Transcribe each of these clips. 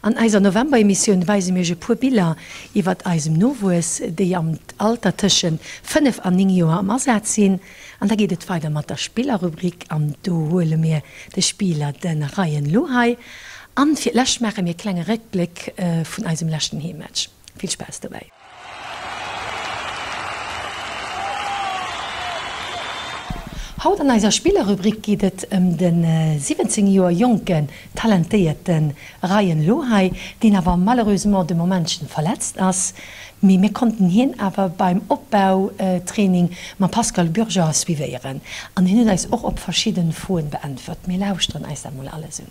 An eiser November-Emissioun weise mir iech e puer Biller iwwert eisem Nowuess, déi am Alter tëschent 5 an 9 Joer am Asaz sinn. An da geet et weider mat der Spillerrubrik an do huele mir de Spiller de Ryan Lohay. An fir d'lescht maache mir e klenge Réckbléck vun eisem leschten Heemmatch. Vill Spaass dobäi! Haut an eiser Spillerrubrik geet et ëm de 17 Joer jonken, talentéierte Ryan Lohay, deen awer malheureusement de Momentchen verletzt ass. Mee mir konnten hien awer beim Opbautraining mam Pascal Bürger suivéieren an hien huet eis och op verschidden Froen beäntwert. Mir lauschteren eis dat mol alles un.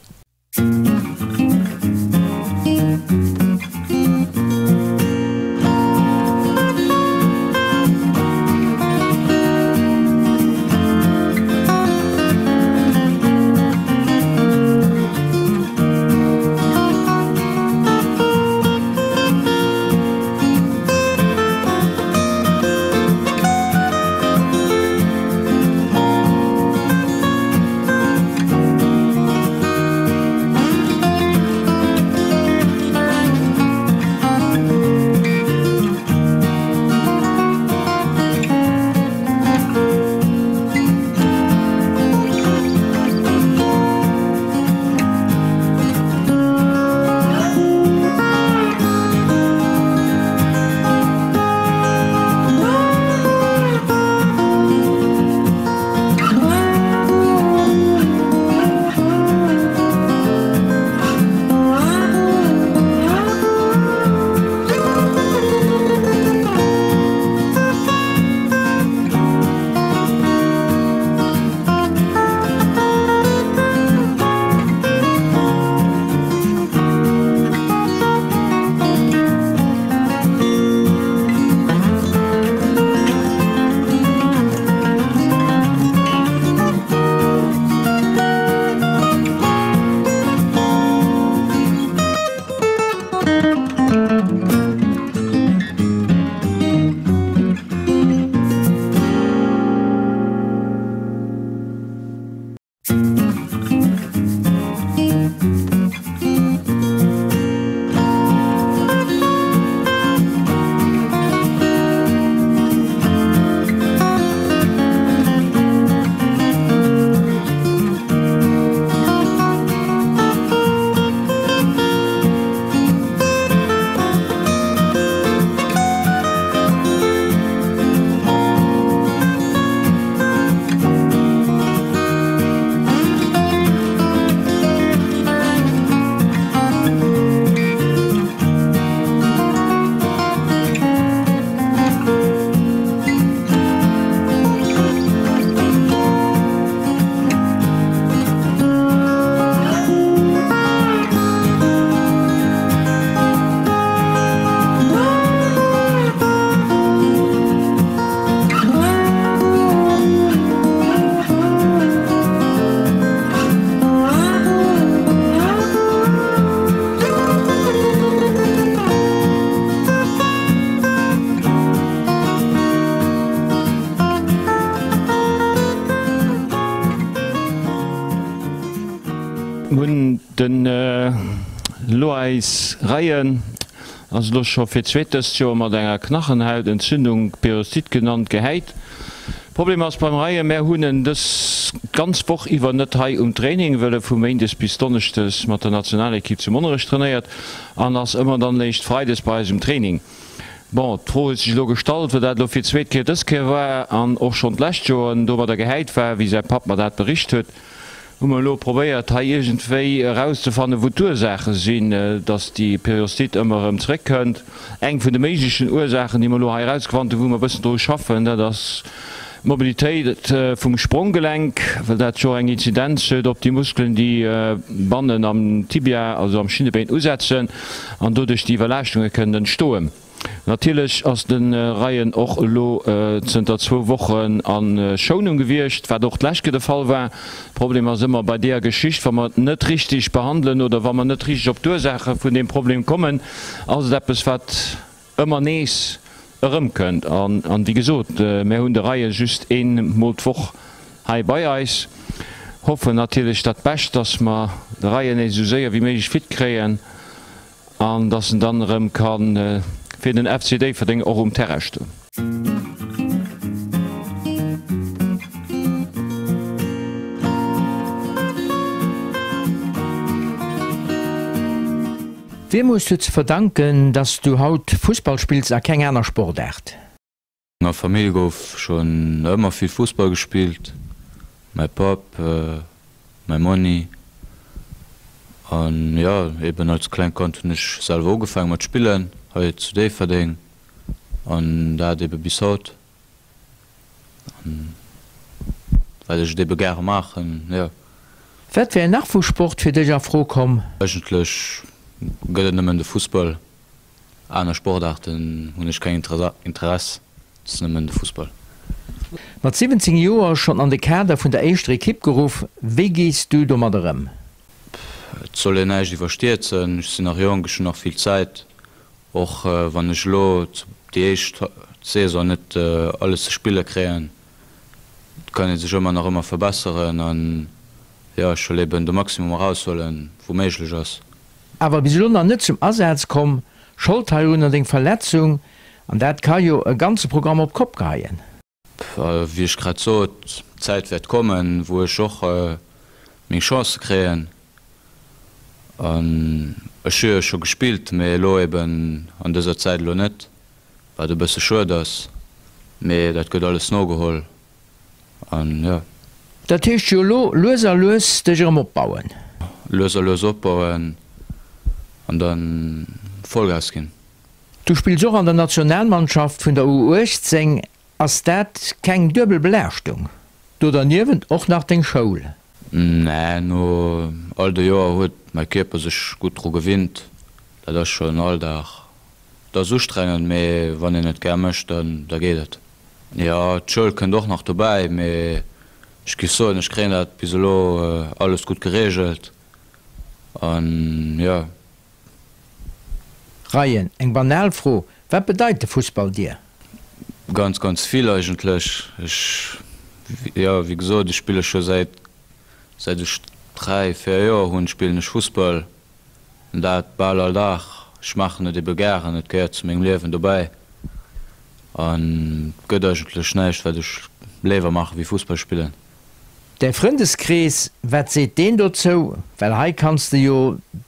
Hunn den Loeis Reien ass elo scho fir d'zweet dëst Joer mat enger Knachenhautentzündung, Periostite genannt, gehäit. Problem ass beim Reien, mär hunn en dës ganz Woch iwwer net hei um Training, wëll e vu Méindes bis Donneschdes mat der Nationalekipp zu Monnerech trainéiert an ass ëmmer dann léischt Freides bei eis um Training. Bon, d'Fro huet sech elo gestallt, well dat elo fir d'zweet Kéier dës Kéier war an och schonn d'lescht Joer en domadder gehäit war, wéi säi Papp mer dat bericht huet, hu mer elo probéiert hei iergendwéi erauszefannen, wou d'Ursaache sinn, dass déi Periostite ëmmer erëm zréckkënnt. Eng vun de méiglechen Ursaachen, déi mer elo hei erausgewannt hunn, wou mer e bëssen dru schaffen, dat ass d'Mobilitéit vum Spronggelenk, well dat jo eng Inzidenz huet op déi Muskelen, déi bannen am Tibia, also am Schinnebeen usetzen an doduerch déi Iwwerlaaschtunge kënnen entstoen. Natierlech ass de Ryan och elo zënter zwou Wochen a Schounung gewiescht, wat och d'lescht Kéier de Fall war. Problem ass ëmmer bei deeër Geschicht, wa mer et net richteg behandelen oder wa mer net richteg op d'Ursaache vun deem Problem kommen, ass et eppes, wat ëmmer nees erëmkënnt. An wéi gesot, mär hunn de Ryan just ee Mol d'Woch hei bei eis, hoffen natierlech dat Bescht, dass mer de Ryan nees esou séier wéi méiglech fit kréien. An dass en dann erëm ka fir den FC Déifferdeng och um Terrain stoen. Wiem hues du ze verdanken, dass du haut Fussball spills a keng aner Sportaart? An der Famill gouf schonn ëmmer vill Fussball gespillt, mäi Papp, mäi Monni an jo eben als klengt Kand hunn ech selwer ugefaange mat spillen hei zu Déifferdeng an dat ebe bis haut an well ech et ebe gäre maachen, jo. Wat wär nach vu Sport fir dech a Fro komm? Eigentlech gëtt et nëmmen de Fussball. Aner Sportaarten hunn ech keng Interess, et ass nëmmen de Fussball. Mat 17 Joer schonn an de Kader vun der éischter Ekipp geruff, wéi gees du domadder ëm? Et soll een näischt iwwerstierzen, ech sinn nach jonk, ech hunn nach vill Zäit. Och wann ech elo déi éischt Saison net alles ze spille kréien, et kann ee sech ëmmer nach ëmmer verbesseren an jo, ech wëll eben de Maximum eraushuelen, wou méiglech ass. Awer bis elo nach net zum Asaz komm. Schold heirunner deng Verletzung, an dat ka jo e ganze Programm op d'Kopp geheien. Wéi ech grad sot, d'Zäit wäert kommen, wou ech och meng Chancë kréien. An ech hu jo scho gespillt, mee elo eben an dëser Zäit elo net, wat e bësse schued ass. Mee dat gëtt alles nogeholl. An jo. Dat heescht jo elo lues a lues dech erëm opbauen? Lues a lues opbauen an da Vollgas ginn. Du spills och an der Nationalmannschaft vun der U18. Ass dat keng duebel Belaaschtung? Do derniewent och nach deng Schoul. Nee, no all de Joer huet mäi Kierper sech gutt dru gewinnt. Dat ass schonn Alldag. Et ass ustrengend, mee wann een et gär mécht, da geet et. Jo, d'Schoul kënnt och nach dobäi, mee ech géif soen, ech kréien dat bis elo alles gutt gereegelt an jo. Rayen, eng banal Fro, Wat bedeit de Fussball dir? Ganz, ganz vill eigentlech. Ech, jo, wéi gesot, ech spille scho säit säit ech 3, 4 Joer hunn, spillen ech Fussball. An dat bal all Dag. Ech maachen et ebe gären, et gehéiert zu mengem Liewen dobäi. An et gëtt eigentlech näischt, wat ech léiwer maache wéi Fussball spillen. Däi Frëndeskrees, wat seet deen dozou? Well hei kanns de jo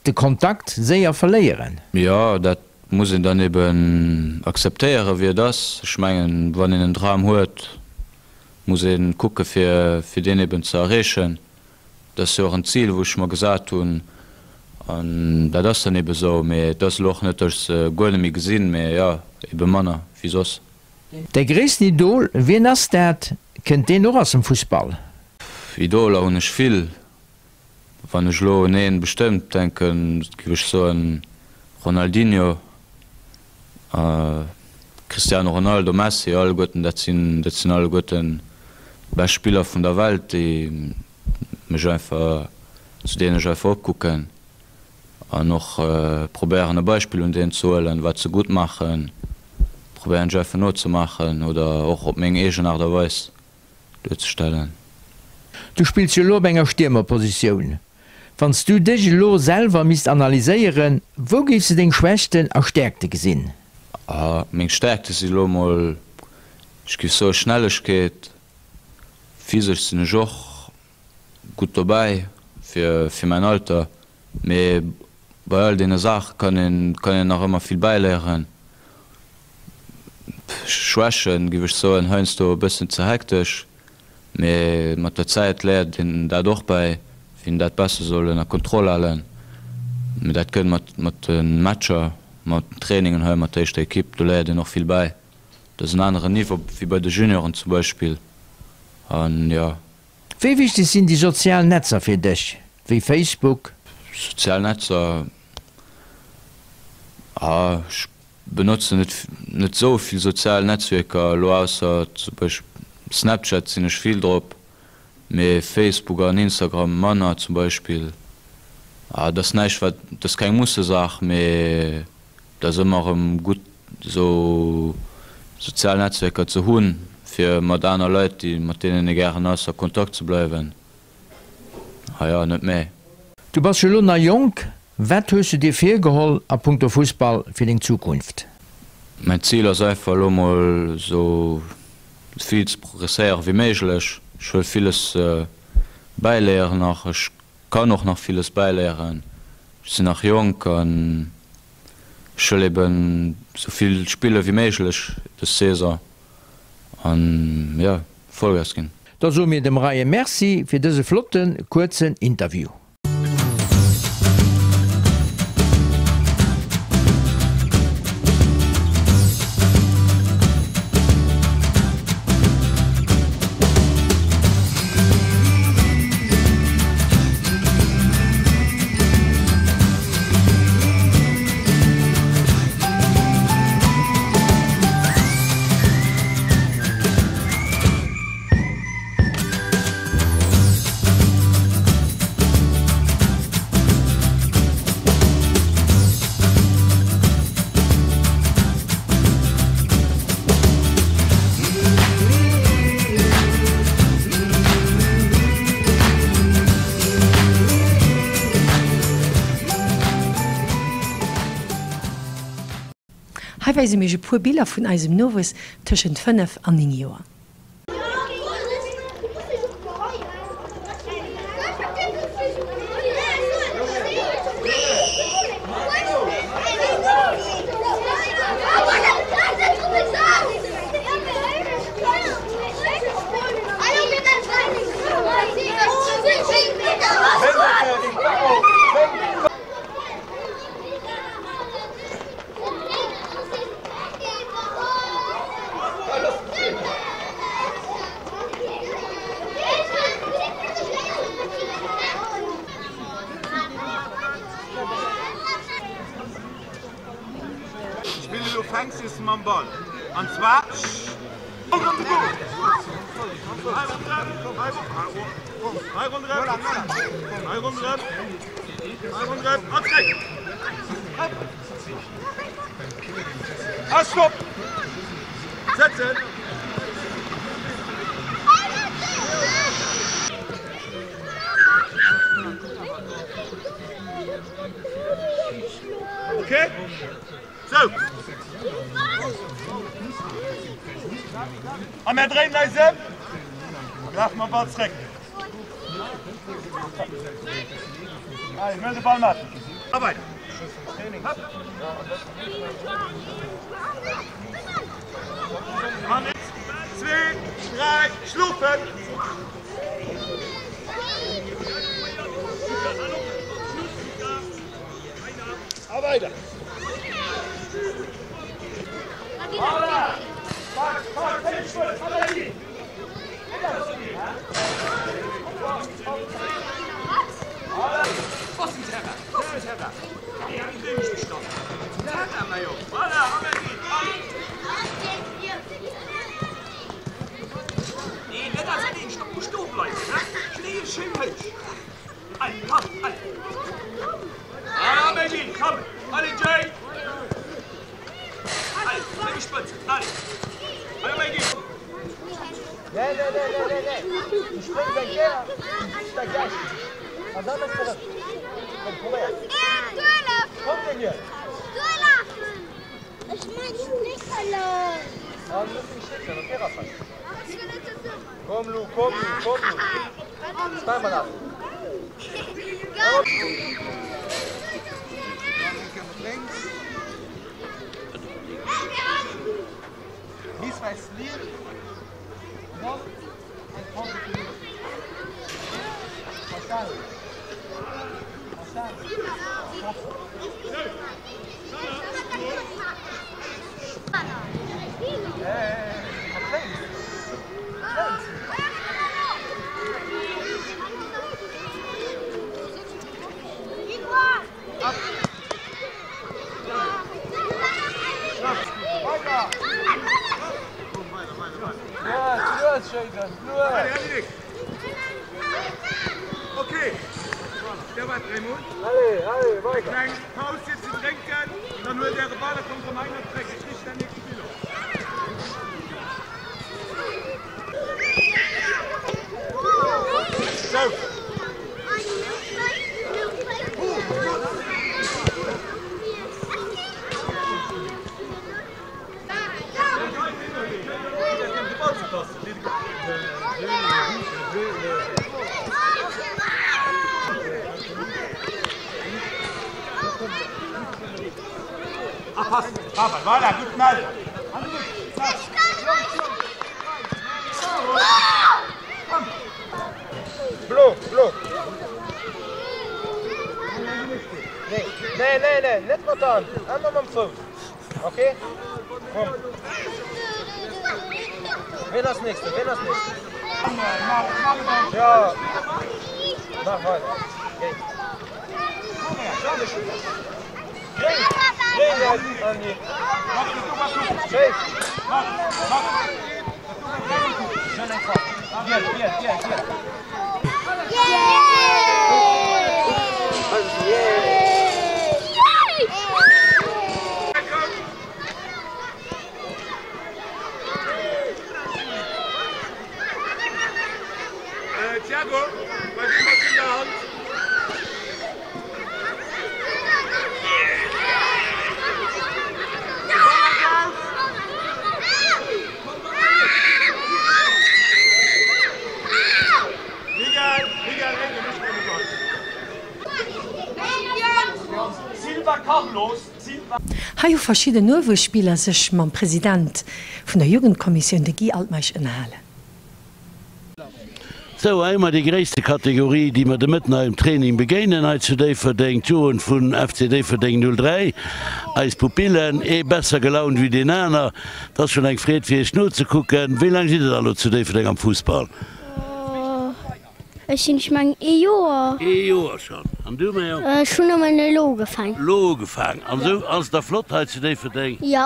de Kontakt séier verléieren. Jo, dat muss een dann eben akzeptéieren, wéi et ass. Ech mengen, wann een en Dram huet, muss ee kucke fir deen eben ze erreechen. Dat ass jo och en Zil, wou ech mer gesat hunn, an dat ass dann ebe sou. Mee et ass elo och net, datt ech se guer net méi gesinn, mee jo, ebe manner wéi soss. Däi gréissten Idol, wien ass dat? Kënnt deen och aus dem Fussball? Idoler hunn ech vill. Wann ech elo un een bestëmmt denken, géif ech soen Ronaldinho. Cristiano Ronaldo, Messi, alleguerten dat sinn dat sinn alleguerten d'bescht Spiller vun der Welt, déi mech einfach, zu deenen ech einfach opkucken an och probéieren e Beispill un deenen ze huelen, wat se gutt maachen, probéieren ech einfach nozemaachen oder och op meng eegen Aart a Weis duerzestellen. Du spills jo elo op enger Stiermerpositioun. Wann s du dech elo selwer misst analyséieren, wou géifs de deng Schwächten a Stäerkte gesinn? Meng Stäerkte si elo mol, ech géif soe Schnellegkeet. Physesch sinn ech och gutt dobäi fir mäin Alter, mee bei all deene Saache kann een kann een nach ëmmer vill bäiléieren. Schwächen, géif ech soen, heiansdo e bëssen ze hektesch. Mee mat der Zäit léiert een dat och bäi, wéi een dat besser soll ënner Kontroll halen. Mee dat kënnt mat mat de Matcher, mat den Trainingen hei mat der éischter Ekipp, do léiert een och vill bäi. Dat ass en aneren Niveau wéi bei de Junioren zum Beispill. An jo. Wéi wichteg sinn déi sozial Netzer fir dech, wéi Facebook? Sozial Netzer, ah ech Benotzen net net sou vill sozial Netzwierker elo ausser zum Beispill Snapchat sinn ech vill drop, mee Facebook an Instagram manner zum Beispill. Ah et ass näischt wat, et ass keng Mussesaach, mee et ass ëmmer erëm gutt esou sozial Netzwierker ze hunn fir mat aner Leit déi mat deenen ee gären ass a Kontakt ze bleiwen. Ah jo, net méi. Du bass jo elo nach jonk. Wat hues du dir virgeholl a punkto Fussball fir deng Zukunft? Mäin Zil ass einfach elo mol esou vill ze progresséieren wéi méiglech. Ech wëll villes bäiléieren nach, ech kann och nach villes bäiléieren, ech sinn nach jonk an ech wëll eben esou vill spille wéi méiglech dës Saison an jo, Vollgas ginn. Da soe mir dem Ryan Merci fir dëse flotten, kuerzen Interview. Hei weise mir iech e puer Biller vun eisem Nowuess tëschent 5 an 9 Joer. Spill elo Fänkschüsse mam Ball an zwar ronderëm de Goal. Hei ronderëm, hei ronderëm, hei ronderëm, hei ronderëm an zréck. A Stopp! Sëtzen! Ok, sou. A mär dréinen eis ëm a lafe mam Ball zréck. Allez, huel de Ball mat. A weider. Hopp. An eent, zwee, dräi, schlofen! A weider! Blo, blo. Nee, nee, nee, nee, net mat der Hand, ëmmer mam Fouss. Ok? Komm. Ween ass nächste? Ween ass nächste? Ja. Mach weider. Géi. Gréng, gréng, Andy. Schéi. Giel, giel, giel, giel. Thiago, bei wem ass in der Hand? Hei hu verschidden Nowuesspiller sech mam President vun der Jugendkommissioun, de Guy Altmeisch, ënnerhalen. Sou, hei hu mer déi gréisste Kategorie, déi mer de Mëtten hei um Training begéinen, hei zu Déifferdeng, d'Jugend vun FC Déifferdeng 03, eis Pupillen, ee besser gelaunt wéi deen aner. Et ass schonn eng Freed fir iech nozekucken. Wéi laang sidd der da lo zu Déifferdeng am Fussball? Ech sinn, ech mengen, ee Joer. Ee Joer schonn. An du, mäi Jong? Ech hunn nëmmen elo ugefaang. Elo ugefaang. An esou, ass et da flott hei zu Déifferdeng? Jo.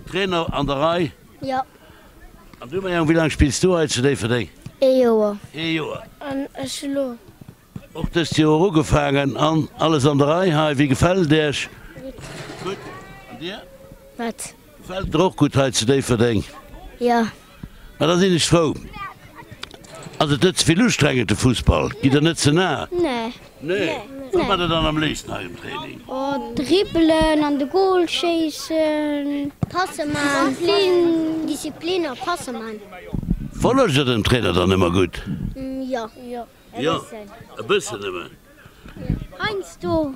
Trainer an der Rei? Jo. An du mäi Jong, wéi laang spills du hei zu Déifferdeng? Ee Joer. Ee Joer. An ech elo. Och dëst Joer ugefaangen an alles an der Rei hei. Wéi gefält et Iech? Gutt. Gutt. An dir? Wat? Gefält et der och gutt hei zu Déifferdeng? Jo. Ma da sinn ech frou. Ass et net ze vill ustrengend de Fussball? Gitt der net ze nah? Nee. Nee? Wat maacht der dann am léifsten hei um Training? Oh, dribbelen, an de Goal schéissen. Passe man. Disziplin, Disziplin a Passe man. Follegt der dem Trainer dann ëmmer gutt? Jo. Jo, e bëssen. E bëssen nëmmen? Heiansdo.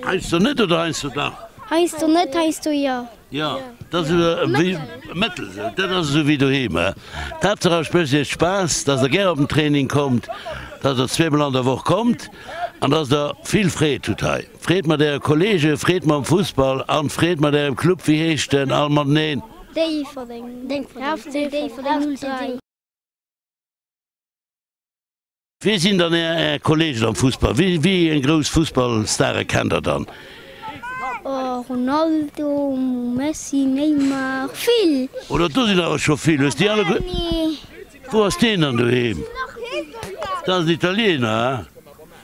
Heiansdo net oder heiansdo dach? Heiansdo net, heiansdo jo. Jo, dat ass esou wéi mëttel esou, dat ass esou wéi doheem. D'Haaptsaach et mécht iech Spaass, dass der gär op den Training kommt, dass der zweemol an der Woch kommt an dass der vill Freed hutt hei. Freed mat äre Kollegen, Freed mam Fussball an Freed mat ärem Club. Wéi heescht en all mateneen? Déifferdeng, FC Déifferdeng 03. Wie sinn dann är Kollegen am Fussball? Wéi eng grouss Fussballstare kennt der dann? Ronaldo, Messi, Neymar, vill! Oder do sinn awer scho vill. Hues déi alleguer? Wou ass deen dann doheem? Dat ass en Italiener, he?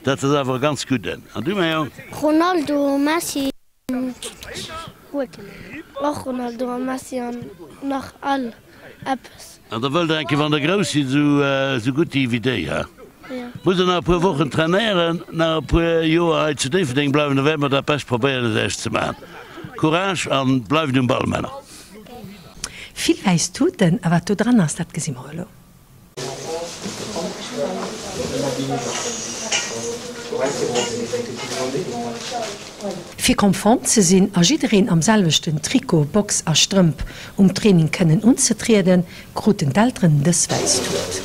Dat ass awer e ganz gudden. An du, mäi Jong? Ronaldo, Messi. Och Ronaldo a Messi an nach all eppes. An da wëllt der eng Kéier, wann der grouss sidd, esou gutt gi wéi déi, he? Musst der nach e puer Wochen trainéieren, nach e puer Joer hei zu Déifferdeng bleiwen, da wäerte mer dat Bescht probéieren, et Iech ze maachen. Courage an bleift um Ball, Männer! Vill wäiss Tuten, a wat do dran ass, dat gesi mer elo. Fir konform ze sinn a jiddereen am selwechten Trikot, Box a Strëmp um Training kënnen unzetrieden, kruten d'Elteren dës wäiss Tut.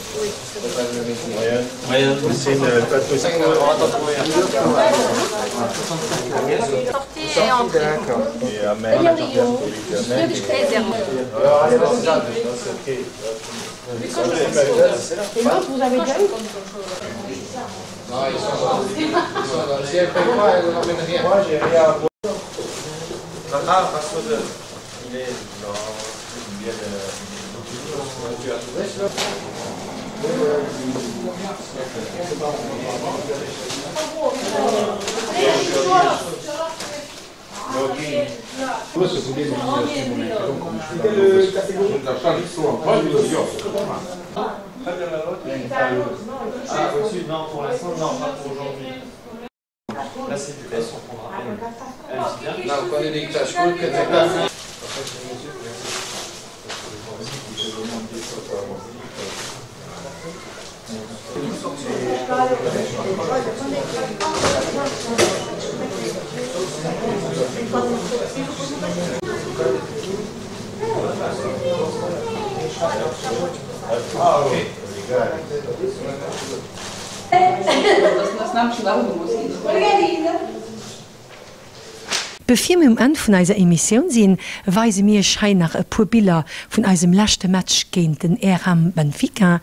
Bevir mir um Enn vun eiser Emissioun sinn, weise mir iech hei nach e puer Biller vun eisem leschte Match géint den RM Benfica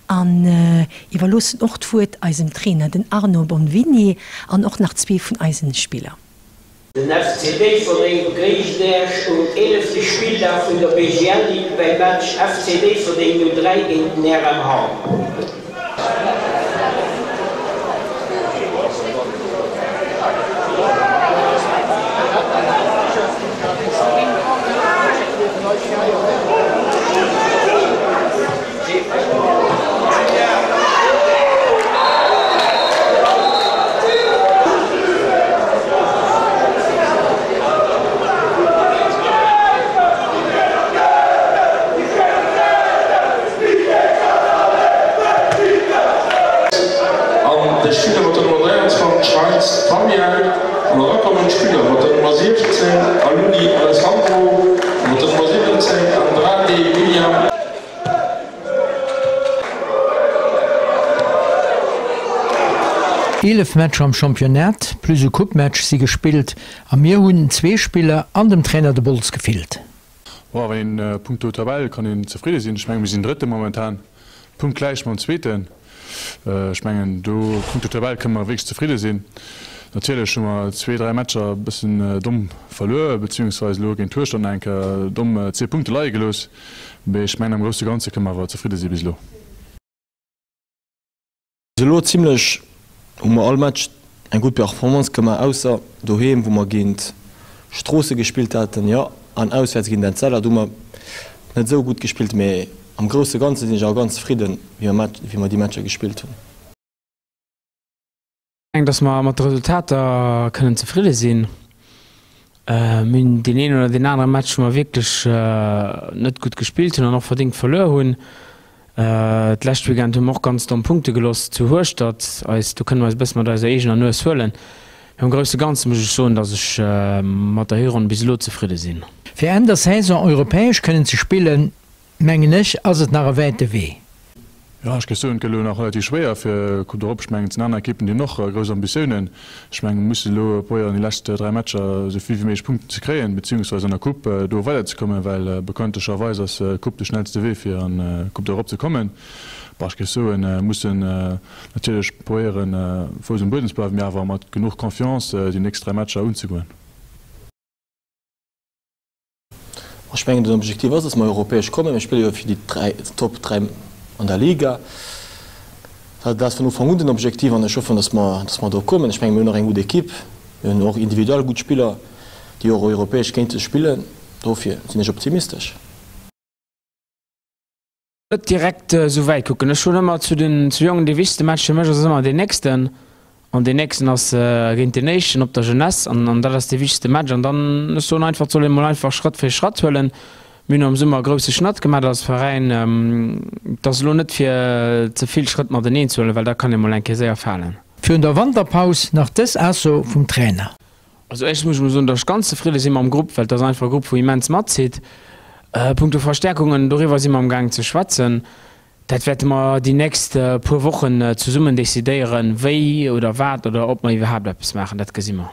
an iwwerloossen och d'Wuert eisem Trainer, den Arno Bonvini an och nach zwee vun eisen Spiller. Den FC Déifferdeng begréisst Äerch um eelefte Spilldag vun der BGL Ligue beim Match FC Déifferdeng 03 géint den RM Hamm. An de Spiller mat der Nummer 23 Heinz Fabien an erakommen d'Spiller mat der Nummer 16 Alunni Alessandro a mat der Nummer 17 Andrade William. 11 Matcher am Championnat plus e Coupematch si gespillt a mir hunn zwee Spiller an dem Trainer de Bols gefillt. Bon, wann een punkto Tabell kann een zefridde sinn. Ech mengen, mir sinn Drëtte momentan, punktgläich mam Zweeten. Ech mengen, do punkto Tabell kënne mer wierklech zefridde sinn. Natierlech hu mer zwee, dräi Matcher e bëssen domm verluer, beziehungsweise elo géint Hueschtert nach eng Kéier domm zwee Punkte leie gelooss. Mee ech mengen, am grousse Ganze kënne mer awer zefridde si bis elo. Bis elo zimlech hu mer all Match eng gutt Performance gemaach, ausser doheem wou mer géint Stroossen gespillt haten, jo, an auswäerts géint Etzella, do hu mer net esou gutt gespillt, mee am grousse Ganze sinn ech awer ganz zefridden wéi mer wéi mer déi Matcher gespillt hunn. Mengen, dass mer mat de Resultater kënnen zefridde sinn. Mir hunn deen een oder deen anere Match, wou mer wierklech net gutt gespillt hunn an och verdéngt verluer hunn. D'lescht Weekend hu mer och ganz domm Punkte gelooss zu Hueschtert. Eis, do kënne mer eis e bësse mat eiser eegener Nues huelen. Mee am grousse Ganze muss ech soen, dass ech mat der Hironn bis elo zefridde sinn. Fir Enn der Saison europäesch kënnen ze spillen, Mengen ech, ass et nach e wäite Wee. Jo, ech géif soen, et gëtt elo nach relativ schwéier fir Coupe d'Europe. Ech mengen, et sinn aner Ekippen, déi hunn och grouss Ambitiounen. Ech mengen, mir mussen elo probéieren, déi lescht 3 Matcher esou vill wéi méiglech Punkten ze kréien, beziehungsweise an der Coupe do weiderzekommen, well bekanntlecherweis ass d'Coupe de schnellste Wee, fir an d'Coupe d'Europe ze kommen. Bon, ech géif soen, mir mussen natierlech probéieren, Fouss um Buedem ze bleiwen, mee awer mat genuch Confiance déi nächst 3 Matcher unzegoen. Ech mengen den Objektiv ass, datt mer europäesch kommen. Mir spille jo fir déi 3, Top 3 an der Liga. Dat ass vun Ufank un den Objektiv an ech hoffen, datt mer, datt mer do kommen. Ech menge mir hunn och eng gutt Ekipp, mir hunn och individuell gutt Spiller, déi och europäesch kéinte spillen. Dofir sinn ech optimistesch. Net direkt esou wäit kucken. Ech hunn ëmmer zu den zu Jongen, dee wichtegste Match fir mech ass ëmmer deen nächsten an deen nächsten ass géint deen éischten op der Jeunesse an an dat ass dee wichtegste Match an dann, ech soen einfach, et soll een emol einfach Schrëtt fir Schratt huelen. Mir hunn am Summer e grousse Schnatt gemaach als Veräin. Et ass elo net fir ze vill Schrëtt mateneen ze huelen, well da kann ee mol eng Kéier séier falen. Virun der Wanterpaus nach dës Ausso vum Trainer. Also éischtens muss ech mol soen, datt ech ganz zefridde si mam Grupp, well et ass einfach e Grupp wou immens matzitt. Punkto Verstärkungen, doriwwer si mer am gaangen ze schwätzen. Dat wäerte mer déi nächst puer Wochen zesummen decidéieren, wéi oder wat oder ob mer iwwerhaapt eppes maachen, dat gesi mer.